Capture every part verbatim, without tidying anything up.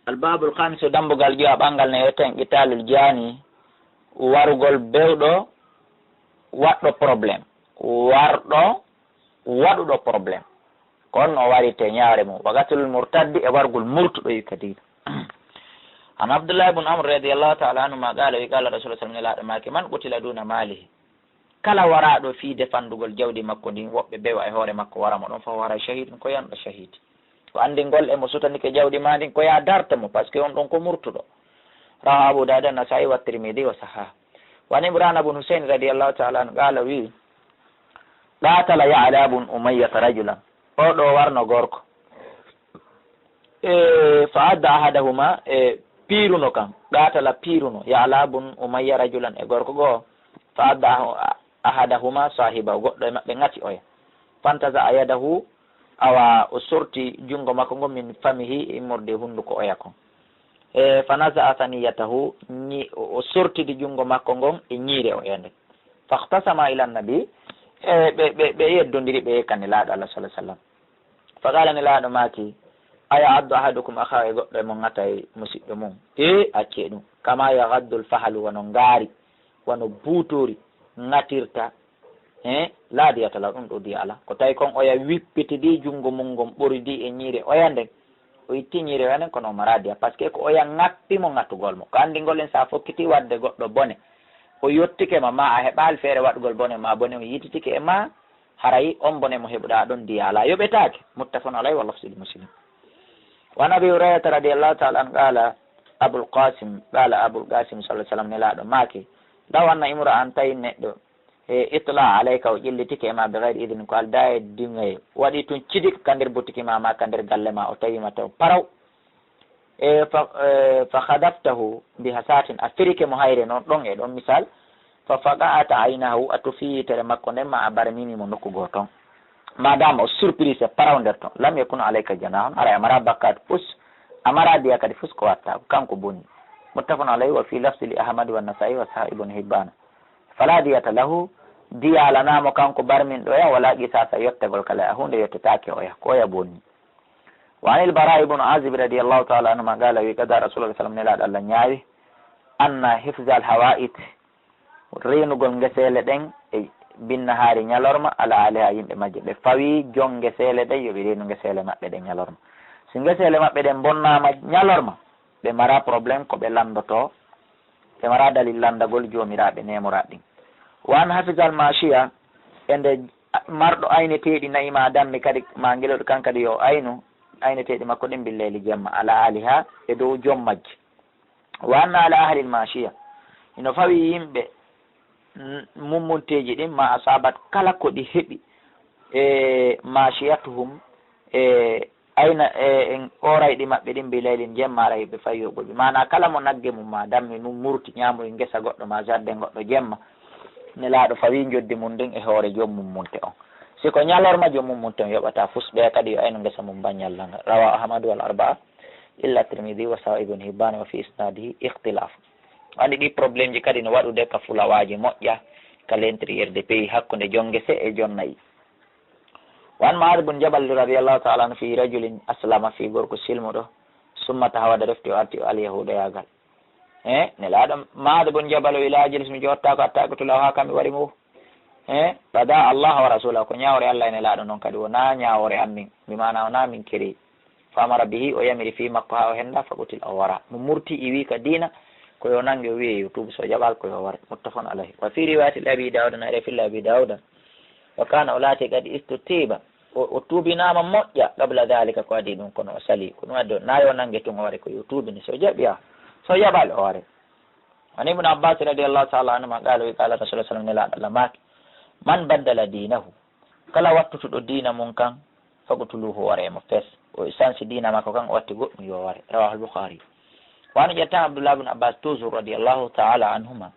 Al-babul khamis, dambugal jowaɓangal ne wiyeten qitalul jani, warugol bewɗo waɗɗo problème, warɗo waɗuɗo problème. Ko on o warite ñaawre mum. Wa qatlul murtaddi, e wargol murtuɗo wi ka diina. An Abdullah ibn Amr radiyallahu ta'ala anhuma qala, wi qala Rasulullah sallallahu alaihi wasallam, nelaaɗo maaki, man qutila duna malihi, kala waraaɗo fii defandugol jawdi makko ndin, woɓɓe bewa e hoore makko wara mo ɗon, fa huwa shahidun, ko yanɗo shahidi. O anndi ngol e mo sutanike jawdi maa ndin, ko yaa darte mo, parce que on ɗon ko murtuɗo. Rawahu Abu Dawud, Nasa'i wa Tirmidhi wa sahah. Wa an Imran ibn Husayn radiyallahu ta'ala anhu qala, wi, qatala Ya'la ibn Umayyah rajulan. O ɗo warno gorko. E, fa adda ahadahuma, e, piiruno kan. Qatala, piiruno. Ya'la ibn Umayyah rajulan, e gorko goo. Fa adda ah-, ahadahuma sahiba, goɗɗo e maɓɓe ŋati oya. Fantaza'a yadahu, awa o sorti junngo makko ngon min famihi, e immorde hunnduko oya kon. E, fa naza'a thaniyatahu, ñi-, o, o sortidi junngo makko ngon e ñiire oya nden. Fakhtasama ila nabi, e, ɓe, ɓe, ɓe yeddondiri ɓe kan Nelaaɗo Allah sallallahu alaihi wasallam. Fa qala, Nelaaɗo maaki, aya addu ahadukum akha, e goɗɗo e mon ŋatay musiɗɗo mum? E, accee ɗum. Kama yaghaddu al-fahlu, wano ngaari, wano buutoori ŋatirta. He, la diyata lahu, ɗum ɗo diya ala. Ko tawi kon oya wippitidi junngo mum ngon ɓoridi e ñiire oya nden. O itti ñiire oya nden, kono o maraa diya. Parce que ko oya ŋappi mo ŋatugol mo. Ko anndi ngol en sa fokkiti waɗde goɗɗo bone. O yottike ma, ma a heɓaali feere waɗugol bone, ma bone o yititike e ma, haray on bone mo heɓuɗaa ɗon diya alaa, yoɓetaake. Muttafaqun alayhi wa lafzu li Muslim. Wa an Abi Hurayrata radiyallahu ta'ala anhu qala, Abul Qasim, qala Abul Qasim sallallahu alaihi wasallam, Nelaaɗo maaki, law anna imra'an, tawi neɗɗo, e, itla alayka, o ƴellitike e ma bi ghayri idhnin, ko aldaa e dingay, waɗi tun cidik ka nder butiki ma, ma ka nder galle ma, o tawi ma taw paraw. E, fa, e, fa khadaftahu bi hasatin, a firike mo hayre non ɗon e ɗon misal, fa faqa'ata aynahu, a tufi yitere makko nden ma a barmini mo nokku goo ton. Madama o surprise paraw nder ton, lam yakun alayka janahun, aray a maraa bakkaatu fus, a maraa diya kadi fus ko watta, ko kanko bonni. Muttafaqun alayhi wa fi lafzi li Ahmad wa Nasa'i wa sahih Ibn Hibban. Fala diyata lahu, diya alanaa mo kanko barminɗo oya, wala qisasa, yottagol kala, a huunde yottetaake oya, ko oya bonni. Wa anil Bara ibn Azib radiyallahu ta'ala anhuma qala, wi qada Rasulullah sallallahu alaihi wasallam, Nelaaɗo Allah ñaawi, anna hifzal hawa'it, reenugol ngeseele ɗen e binnahaari ñalorma, ala aliha, yimɓe majje. Ɓe fawi jon ngeseele ɗen yo ɓe reenu ngeseele maɓɓe ɗen ñalorma. Si ngeseele maɓɓe ɗen bonnaama ñalorma, ɓe mara problème ko ɓe lanndotoo, ɓe mara dalil lanndagol joomiraaɓe neemoraaɓe ɗin. Wa an hafizal maashiya, e nde marɗo ayneteeɗi nayi ma dammi kadi ma ngeloɗi kan kadi yo aynu ayneteeɗi makko ɗin billeyli jemma, ala aliha, e dow jom majji. Wa anna ala ahlil maashiya, hino fawi yimɓe n-, mummunteeji ɗin, ma asabat, kala ko ɗi heɓi, e maashiyatuhum, e ayna, e, en oorayɗi maɓɓe ɗin, bi laylin, jemma, ara hiɓe fawi yoɓuɓe. Maana kala mo nagge mum ma dammi mum murti ñaamoyi ngesa goɗɗo ma jardin goɗɗo jemma, Nelaaɗo fawi njoddi mum ndin e hoore joom mummunte on. Si ko ñalorma, joom mummunte on yoɓata fus, ɓeya kadi yo aynu ngesa mum ban ñalla nga. Rawa Ahmadu wal arba'a, illa Tirmidhi wa sawa Ibn Hibban wa fi isnadihi ikhtilaf. Andi ɗi problème ji kadi no waɗude ka fulawaaji moƴƴa, ka l'intérieur de pays, hakkunde jon ngese e jon nayi. Wa an Mu'adh bun Jabal radiyallahu ta'ala anhu fi rajulin aslama, fi gorko silmuɗo, summa tahawada, refti o arti o al yahuda yagal. E, Nelaaɗo, Mu'adh bun Jabal o ila ajlis, mi jotta ko attaque to law ha kam mi wari mo. E, bada Allah wa rasulahu, ko ñaawore Allah e Nelaaɗo non kadi, wona ñaawore am min, bi maana wona min kiri. Fa amara bihi, o yamiri fii makko haa o hennda, fa qutil, o wara. Mo murti, iwi ka diina, ko yo nannge, o wi'i yo tuubu, so jaɓaali ko yo ware. Muttafaqun alayhi. Wa fii riwaayati li Abi Daawuda, na e filla Abi Daawuda, wa kaana, o laati, qad istutiiba, o, o tuubinaama moƴƴa, qabla daalika, ko adii ɗum, kono o salii. Ko ɗum addi o, na yo nannge tun o ware, ko yo tuubini, so jaɓi, a, so jaɓaali o ware. An Ibn Abbaas radiyallaahu ta'aalaa anhumaa qaala, o wi'i, qaala Rasuulullaahi sallallaahu alayhi wa sallam, Nelaaɗo Allah maaki, man baddala diinahu, kala wattutuɗo diina mum kan, faqtuluuhu, o wara e mo fes. O sansi diina makko kan, o watti goɗɗum, yo ware. Rawaahul Bukhaari. Wa an, ƴettan Abdullah ibn Abbas toujours radiyallahu ta'ala anhuma.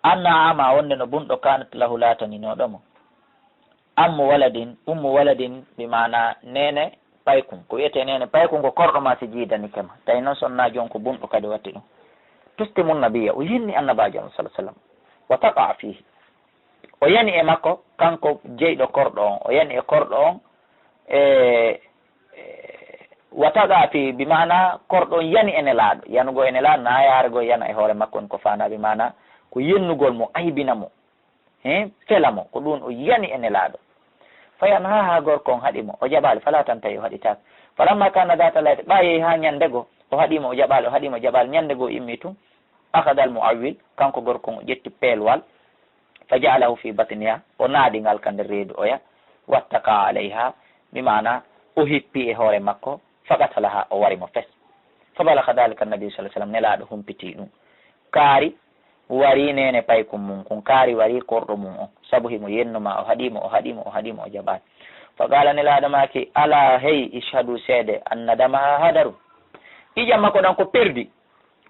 Anna ama, wonde no bunɗo, kanat lahu, laataninooɗo mo. Ammu waladin, ummu waladin, bi maana neene paykun. Ko wiyetee neene paykun ko korɗo ma si jiidanike ma. Tawi noon so wonaa joom ko bunɗo kadi watti ɗum. Tustimu nabiyya, o yenni annabaajo on sallallahu alaihi wasallam. Wa taqa fihi. O yani e makko, kanko jeyɗo korɗo on, o yani e korɗo on, e, e, Wa taqa fi, bi maana korɗo on yani e Nelaaɗo. Yanugo e Nelaaɗo, na yaarego yana e hoore makko, on ko faandaa, bi maana ko yennugol mo, aybina mo, he, fela mo, ko ɗun o yani e Nelaaɗo. Fa yanhaha, gorko on haɗi mo, o jaɓaali, fala tantahi, o haɗitaake. Falamma kana dhata layla, ɓaa yehi haa ñannde goo, o haɗi mo, o jaɓaali, o haɗi mo, o jaɓaali, ñannde goo immi tun, akhadha al muawwil, kanko gorko on o ƴetti peelwal, fa ja'alahu fi batniha, o naadi ngal ka nder reedu oya, wattaqa alayha, bi maana o hippi e hoore makko, fa qatalaha, o wari mo fes. Fa balagha dhalika annabi sallallahu alayhi wasallam, Nelaaɗo humpiti ɗun. Kaari wari neene paykun mun kun, kaari wari korɗo mun on, sabu himo yenno ma, o haɗi mo, o haɗi mo, o haɗi mo, o jaɓaali. Fa qala, Nelaaɗo maaki, ala, hey, ishhadu, seede, anna damaha hadarun. Ƴiiƴan makko ɗan ko perdi.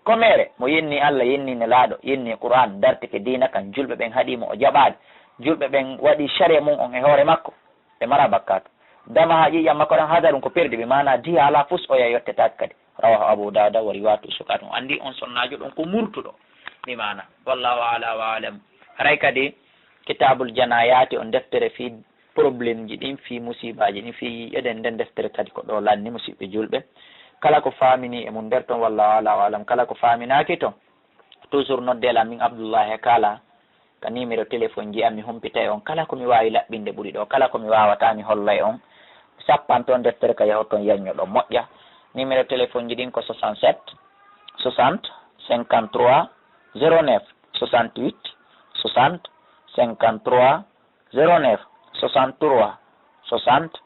Ko mere, mo yenni Allah, yenni Nelaaɗo, yenni Qur'an, dartike diina kan, julɓe ɓen haɗi mo, o jaɓaali. Julɓe ɓen waɗi sariya mun on e hoore makko, ɓe maraa bakkaatu. Damaha, ƴiiƴan makko ɗan, hadarun, ko perdi, bi maana diya alaa fus, oya yottetaake kadi. Rawahu Abu Dawuda wa riwayatu sukat. On anndi on sonnaajo ɗon ko murtuɗo, bi maana. Wallahu a'la wa a'lam. Haray kadi Kitabul Janayati, on deftere fii problemji ɗin, fii musiibaaji ɗin, fii eɗen, nden deftere kadi ko ɗo lanni, musiɓɓe julɓe. Kala ko faamini e mun nder ton, wallahu a'la wa a'lam. Kala ko faaminaaki ton, toujours noddee lan, min Abdullahi e kala ka numéro téléphone ji am, mi humpitay on kala ko mi waawi laɓɓinde ɓuri ɗo, kala ko mi waawataa mi hollay on. Mi sappan ton deftere ka yahorton yañño ɗon moƴƴa. Numéro téléphone ji ɗin ko soixante-sept soixante cinquante-trois zéro neuf, soixante-huit soixante cinquante-trois zéro neuf, soixante-trois soixante